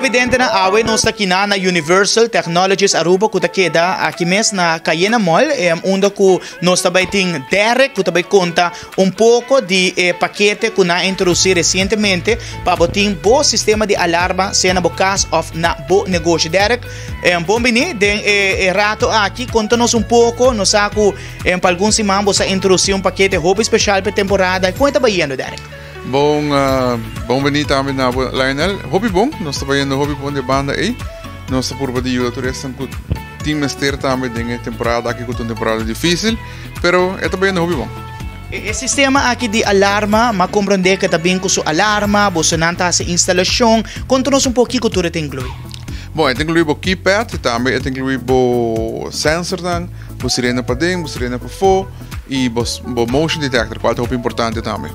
Televidentenan, awe nos ta kina na Universal Technologies Aruba ku ta keda aki mes na Cayena Mall, unda ku nos ta bai tin Derek ku ta bai konta un poko di e pakete ku nan a introdusí resientemente pa bo tin bo sistema di alarma sea na bo kas òf na bo negoshi. Derek, bon bini den e rato aki. Konta nos un poko, nos sa ku pa algun siman bo sa introdusí un pakete hopi speshal pa e temporada. Kon e ta bayendo, Derek? Bon, bon bini tambe na bo, Lionel. Hopi bon, nos ta bayendo hopi bon di e banda ei. Nos ta purba di yuda tur esnan ku tin mester tambe den e temporada aki ku ta un temporada dificil, pero e ta bayendo hopi bon. E sistema aki di alarma, m'a comprende ku ta bin ku su alarma, bosonan ta hasi instalashon. Konta nos un poko kiko tur e ta inkluí. Bon, e ta inkluí bo keypad, tambe e ta inkluí bo sensornan, bo sirena paden, bo sirena pafó. Y bo bo motion detector cual ta hopi importante tambe.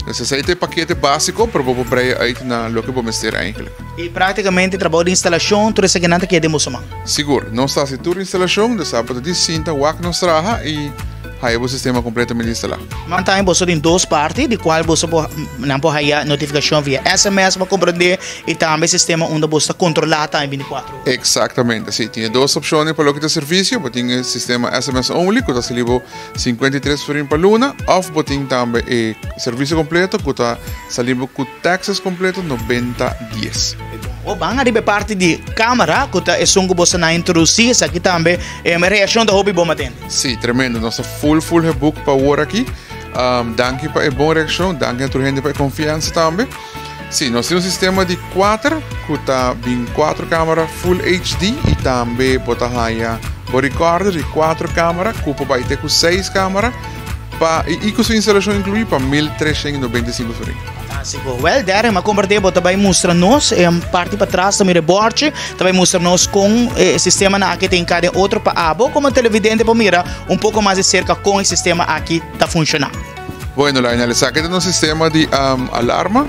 Dus esey ta e pakete basico pero bo por breia uit na loke bo mester eigenlijk. Y practicamente trabou di instalacion tur esakinan ta keda den boso man? Sigur, nos ta haci tur instalacion, dus abo ta di sinta wak nos traha y haya bo sistema completamente instala. Man tambe boso tin dos parti di cual boso por nan por haya notificacion via sms pa comprende y tambe sistema unda boso ta controla tambe binticuatro ora. Exactamente, si. Tin e dos opciones pa loke ta servicio. Bo tin e sistema SMS only, cu ta sali bo 53 florin pa luna, of bo tin tambe e servicio completo cu ta sali bo cu taxes completo 90 dies. O ban ariba e parti di camera, cu ta esun cu bo sta na introduci, esaki tambe e reaccion ta hopi bon matende. Si, tremendo. Nos ta full full geboek pa awor aki. Danki pa e bon reaccion, danki na tur hende pa e confiansa tambe. Sí, nos tin un sistema di kuater ku ta bin kuater kamera full HD i tambe bo ta haña bo recorder di kuater kamera ku por bai te ku seis kamera pa i ku su instalashon inkluí pa 1395 florin. Fantástiko. Wèl, Darren, m'a komprendé bo ta bai mustra nos e parti patras ta mira e bòrchi, ta bai mustra nos kon e sistemanan aki ta hinká den otro pa abo komo televidente por mira un poko mas di serka kon e sistema aki ta funshoná. Bueno, Lionel, esaki ta nos sistema di um, alarma.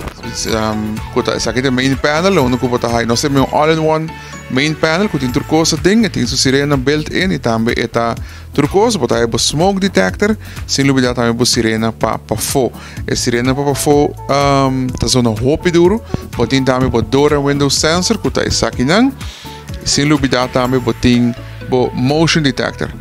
Um, ku ta, esaki ta main panel, unda ku bo ta hai. Nos tin un all-in-one main panel ku tin tur kos aden. E tin su sirena built-in i tambe e ta tur kos. Bo ta hai bo smoke detector, sin lubida tambe bo sirena pa pafó. E sirena pa pafó um, ta zona hopi duru. Bo tin tambe bo door and window sensor ku ta esakinan. Sin lubida tambe bo tin bo motion detector.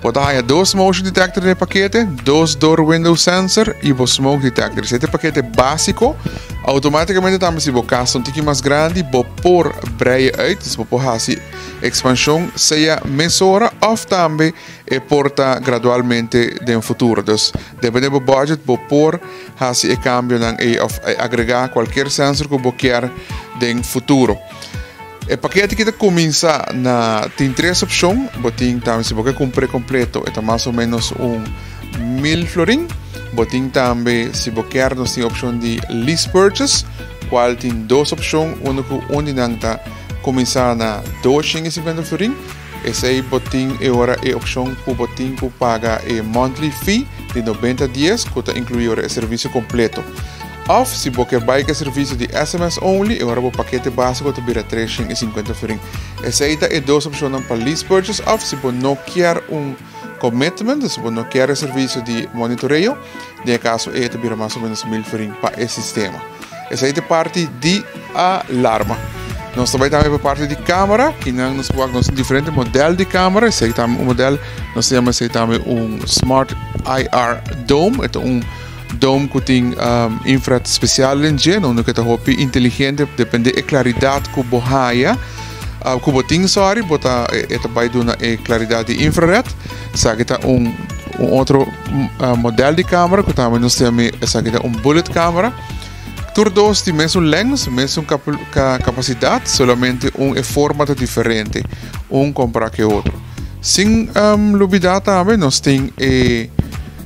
Bo ta haña dos motion detector den e pakete, dos door window sensor y bo smoke detector. Esei ta e pakete básico. Automáticamente tambe si bo kas ta un tiki mas grandi, bo por breia uit, dus bo por hasi ekspanshon sea mesora òf tambe e por ta gradualmente den futuro. Dus depende bo budget bo por hasi e kambionan ei òf agregá kualkier sensor ku bo kier den futuro. E pakete ki ta kuminsá na tin tres opshon. Bo tin tambe si bo ke kumpr'é kompleto e ta mas o ménos un mil florin. Bo tin tambe si bo kier nos tin opshon di lease purchase kual tin dos opshon unda ku un di nan ta kuminsá na 250 florin. Esei bo tin e ora e opshon ku bo tin ku paga e monthly fee di 90 dies ku ta inkluí ora e servisio kompleto. Òf si bo ke bai ku e servisio di sms only, e ora bo pakete básiko ta bira 350 florin. Esei ta e dos opshonnan pa lease purchase òf si bo no kier un commitment, si bo no kier e servisio di monitoreo, den e kaso ei ta bira mas o ménos mil florin pa e sistema. Esei ta e parti di alarma. Nos ta bai tambe pa e parti di kamera, kinan nos por wak nos tin diferente modèl di kamera, esei tambe un modèl, nos ta yama esei tambe un Smart IR Dome, e ta un Dome ku tin infrared spesial den dje, unda ku e ta hopi inteligente, depende e klaridat ku bo haya, ku bo tin sorry, bo ta e ta bai duna e klaridat di infrared. Esaki ta un un otro model di kamera ku tambe nos tin ami, esaki ta un bullet kamera. Tur dos tin mesun lens, mesun kapasidat, solamente un e forma ta diferente, un kompara ku e otro. Sin lubida tambe nos tin e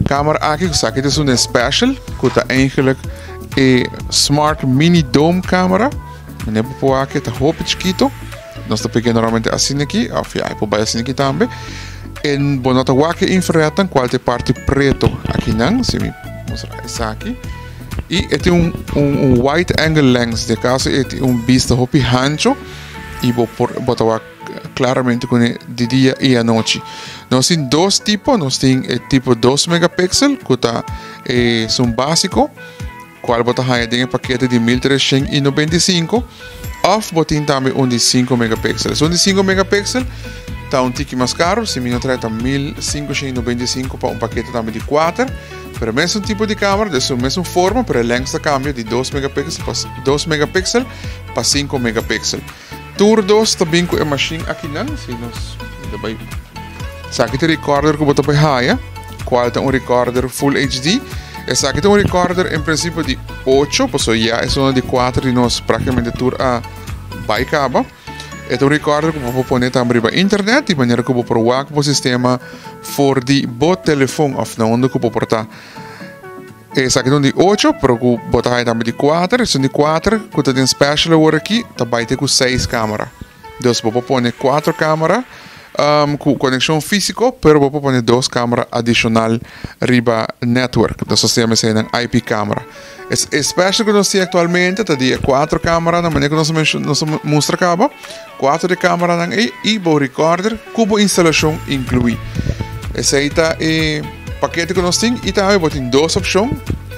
Kamer aki ku esaki ta un special ku ta eigenlijk e smart mini dome camera. Meneer por por aki ta hopi chikito. Nos ta pega normalmente asina aki of ya e por bai asina aki tambe. En bo no ta wak e infrared nan cual ta e parti preto aki nan si mi mustra esaki. Y e tin un un wide angle lens di acaso e tin un bista hopi hancho y bo por bo ta wak Claramente cu di dia y anochi. Nos tin dos tipo, nos tin e tipo 2 megapixel cu ta esun basico, cual bo ta haya den e pakete di 1395. Òf bo tin tambe un di 5 megapixel. Esun di 5 megapixel ta un tiki mas karo, si mi no trae ta 1595 pa un pakete tambe di 4. Pero mesun tipo di kamera, dus mesun forma, pero e lens ta kambia di 2 megapixel pa 2 megapixel pa 5 megapixel. Tur dos ta bin ku e machine akinan, si nos bai esaki ta recorder ku bo ta bai haya, kual ta un recorder full HD. Esaki ta un recorder en prinsipio di 8, pasobra ya esun di 4 di nos praktikamente tur a bai kaba. E ta un recorder ku bo por pone tambe riba internet, di manera ku bo por wak bo sistema for di bo telefon òf na unda ku bo por ta. Esaki ta un di 8, pero ku bo ta haya tambe di 4. Esun di 4 ku ta den special awor aki ta bai te ku 6 kamera. Dus bo por pone 4 kamera ku konekshon físiko, pero bo por pone 2 kamera adishonal riba network. Nos ta yama eseinan IP kamera. E special ku nos tin aktualmente ta di e 4 kameranan, manera ku nos a menshon, nos a mustra kaba, 4 di e kameranan ei i bo recorder ku bo instalashon inkluí. Esei ta e pakete ku nos tin i tambe bo tin dos opshon,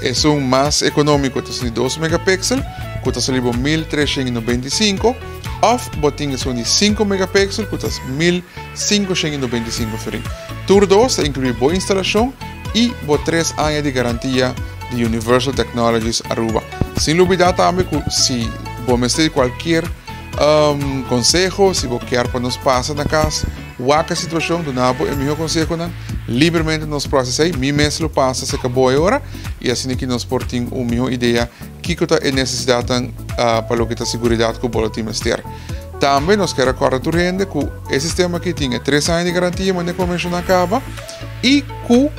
esun mas ekonómiko ta esun di 2 megapixel ku ta sali bo 1395 òf bo tin esun di 5 megapixel ku ta 1595 florin. Tur dos ta inkluí bo instalashon i bo 3 aña di garantia di Universal Technologies Aruba. Sin lubidá tambe ku si bo mester di kualkier konseho, si bo kier pa nos pasa na kas, wak e situashon, duna bo e mihó konsehonan, libremente nos por hasi esei. Mi mes lo pasa serka bo e ora i asina ki nos por tin un mihó idea kiko ta e nesesidatnan pa loke ta seguridat ku bo lo tin mester. Tambe nos kier a kòrda tur hende ku e sistema aki tin e 3 aña di garantia manera ku a menshoná kaba i ku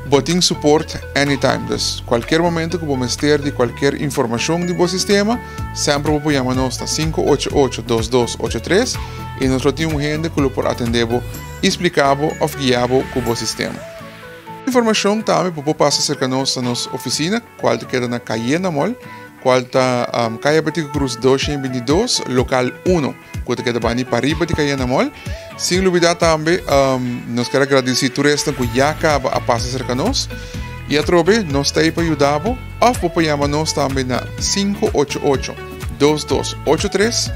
bo tin support anytime. Dus kualkier momento ku bo mester di kualkier informashon di bo sistema, semper bo por yama nos na 588 2283 i nos lo tin un hende ku lo por atendé bo i splika bo òf guia bo ku bo sistema. Informashon tambe bo por pasa serka nos na nos ofisina kual ta keda na Cayena Mall, kual ta Kaya Betico Cruz 222, lokal 1, ku ta keda bani pariba di Cayena Mall. Sin lubida tambe nos kier a gradisí tur esnan ku ya kaba a pasa serka nos i atrobe nos ta ei pa yuda bo òf bo por yama nos tambe na 588 2283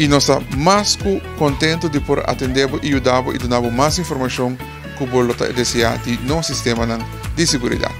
i nos ta mas ku kontentu di por atendé bo i yuda bo i duna bo mas informashon ku bo lo ta deseá di nos sistemanan di seguridat.